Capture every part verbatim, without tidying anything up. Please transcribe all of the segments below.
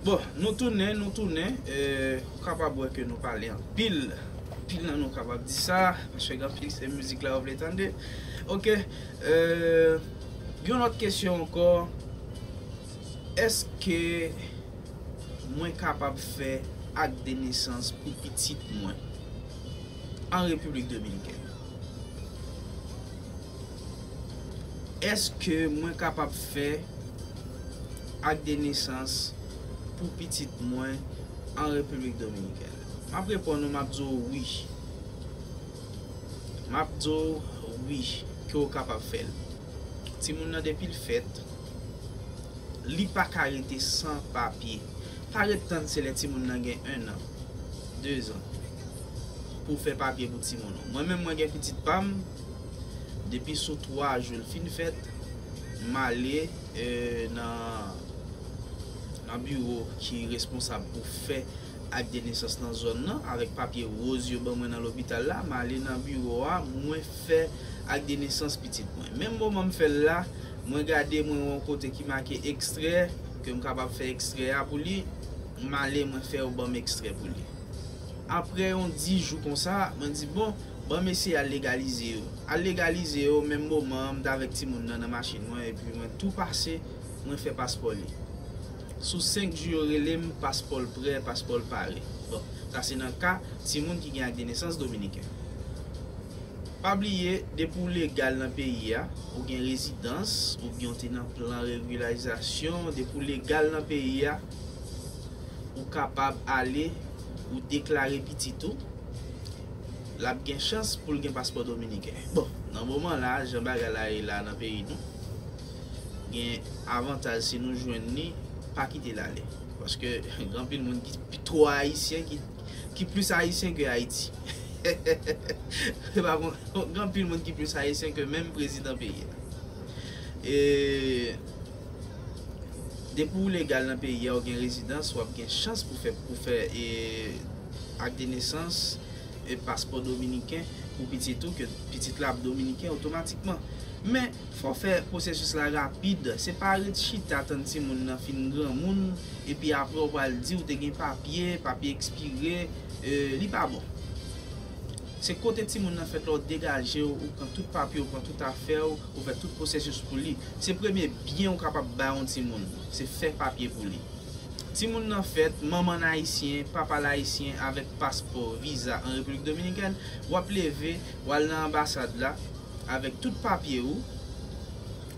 Bon, nou tounen, nou tounen. Eh, ou kapab wè ke nou pale anpil. Anpil nan nou kapab di sa, paske gen anpil se mizik la yo vle tande. Ok, eh, yon lòt kesyon ankò. Èske mwen kapab fè ak de nesans pou pitit mwen an Repiblik Dominikèn? Èske mwen kapab fè ak de nesans pou pitit mwen an Repiblik Dominikèn? M ap reponn ou, m ap di w wi. M ap di w wi, ke w kapab fè l. Timoun nan, depi l fèt, li pa ka rete san papye. Pa ret tann se lè timoun nan gen en an, de zan, pou w fè papye pou timoun ou. Mwen menm, mwen gen pitit pa m, depi sou twa jou l fin fèt, m ale, eh, nan, nan biwo ki responsab pou fè ak de nesans nan zòn nan, avèk papye woz yo ban mwen nan lopital la, m ale nan biwo a, mwen fè ak de nesans pitit mwen. Menm moman m fè l la, mwen gade, mwen wè yon kote ki make ekstrè, ke m kapab fè ekstrè a pou li, m ale, mwen fè yo ban m ekstrè pou li. Apre yon dis jou konsa, mwen di, bon, ban m eseye al legalize yo. Al legalize yo, menm moman an, m t avèk timoun nan nan machin mwen, epi mwen tou pase, mwen fè paspò li. Sou senk jou yo rele m, paspò l prè, paspò l pare. Bon, sa se nan ka timoun ki gen ak de nesans dominiken. Pa bliye, depi w legal nan peyi a, ou gen rezidans, oubyen w te nan plan regilarizasyon, depi w legal nan peyi a, ou kapab ale, ou deklare pitit ou, l ap gen chans pou l gen paspò dominiken. Bon, nan moman la, jan bagay la ye la nan peyi nou, gen avantaj si nou jwenn li, pa kite l ale. Paske gen anpil moun ki pi twò ayisyen, ki, ki plis ayisyen ke Ayiti. Se pa kon, gen anpil moun ki plis ayisyen ke menm prezidan peyi a. E depi w legal nan peyi a, ou gen rezidans, w ap gen chans pou fè, pou fè, e, ak de nesans, e, paspò dominiken pou pitit ou, ke pitit la ap dominiken otomatikman. Men, fò w fè pwosesis la rapid. Se pa ret chita tann timoun nan fin granmoun, epi apre w pral di w te gen papye, papye ekspire, e, li pa bon. Se kote timoun nan fèt la, w degaje w, ou pran tout papye, ou pran tout afè w, ou fè tout pwosesis pou li. Se premye byen ou kapab bay yon timoun, se fè papye pou li. Timoun nan fèt, manman l ayisyen, papa l ayisyen, avèk paspò, viza an Repiblik Dominikèn, w ap leve, w al nan anbasad la, avèk tout papye ou,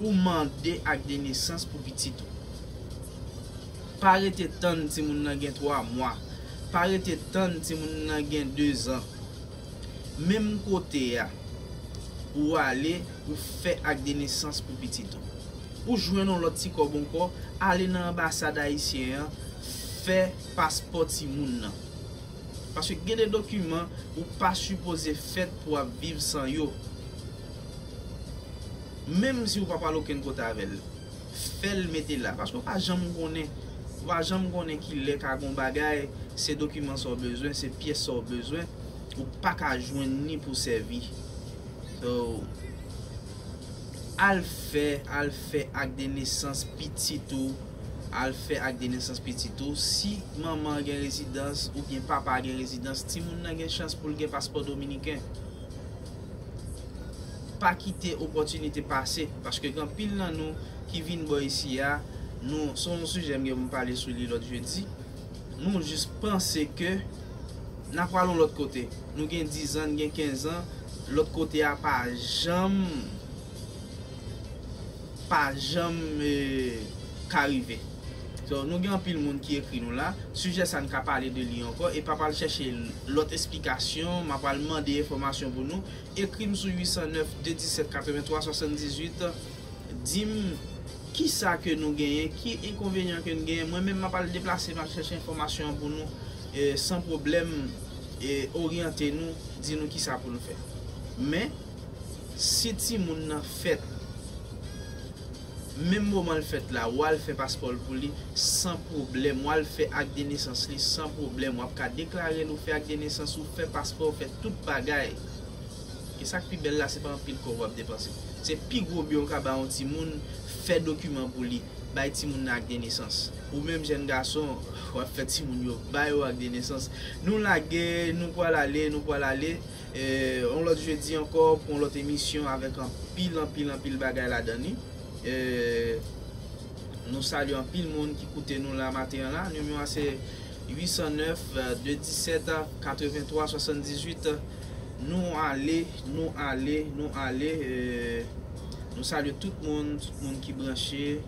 ou mande ak de nesans pou pitit ou. Pa rete tann timoun nan gen twa mwa. Pa rete tann timoun nan gen de zan. Menm kote a, ou ale, ou fè ak de nesans pou pitit ou. Ou jwenn yon lòt ti kòb ankò, ale nan anbasad ayisyen an, fè paspò timoun nan. Paske gen de dokiman ou pa sipoze fèt pou w ap viv san yo. Menm si ou pa pral okenn kote avè l, fè l mete la. Paske ou pa janm konnen, ou pa janm konnen ki lè ka gen yon bagay, se dokiman sa w bezwen, se pyès sa w bezwen, ou pa ka jwenn li pou sèvi. So, al fè, al fè ak de nesans pitit ou, al fè ak de nesans pitit ou. Si manman an gen rezidans oubyen papa a gen rezidans, timoun nan gen chans pou l gen paspò dominiken. Pa kite opòtinite pase, paske gen anpil nan nou ki vin bò isi a, nou, se yon sijè m gen pou m pale sou li lòt jedi. Nou jis panse ke n a pral yon lòt kote. Nou gen diz an, n gen kenz an, lòt kote a pa janm, pa janm, eh, ka rive. So, nou gen anpil moun ki ekri nou la. Sijè sa, n ka pale de li ankò. E pa pral chèche lòt esplikasyon. M ap pral mande enfòmasyon pou nou. Ekri m sou uit san nèf, de disèt, katrevenntwa, swasanndizuit. Di m kisa ke nou genyen, ki enkonvenyan ke n genyen. Mwen menm, m ap al deplase, m al chèche enfòmasyon an pou nou, e, san pwoblèm, e, oryante nou, di nou kisa pou nou fè. Men, si timoun nan fèt, menm moman l fèt la, w al fè paspò l pou li san pwoblèm, w al fè ak de nesans li san pwoblèm, w ap ka deklare l, ou fè ak de nesans, ou fè paspò, ou fè tout bagay. E sa k pi bèl la, se pa anpil kòb w ap depanse. Se pi gwo byen w ka ba yon timoun, fè dokiman pou li, bay timoun nan ak de nesans. Ou menm jèn gason, w ap fè timoun yo bay ou ak de nesans. Nou lage, nou pral ale, nou pral ale. E, yon lòt jedi ankò pou yon lòt emisyon avèk anpil, anpil, anpil bagay ladan li. E, nou salye anpil moun ki koute nou la maten an la. Nimewo a se uit san nèf, de disèt, katrevenntwa, swasanndizuit. Nou ale, nou ale, nou ale. E, nou salye tout moun, tout moun ki branche.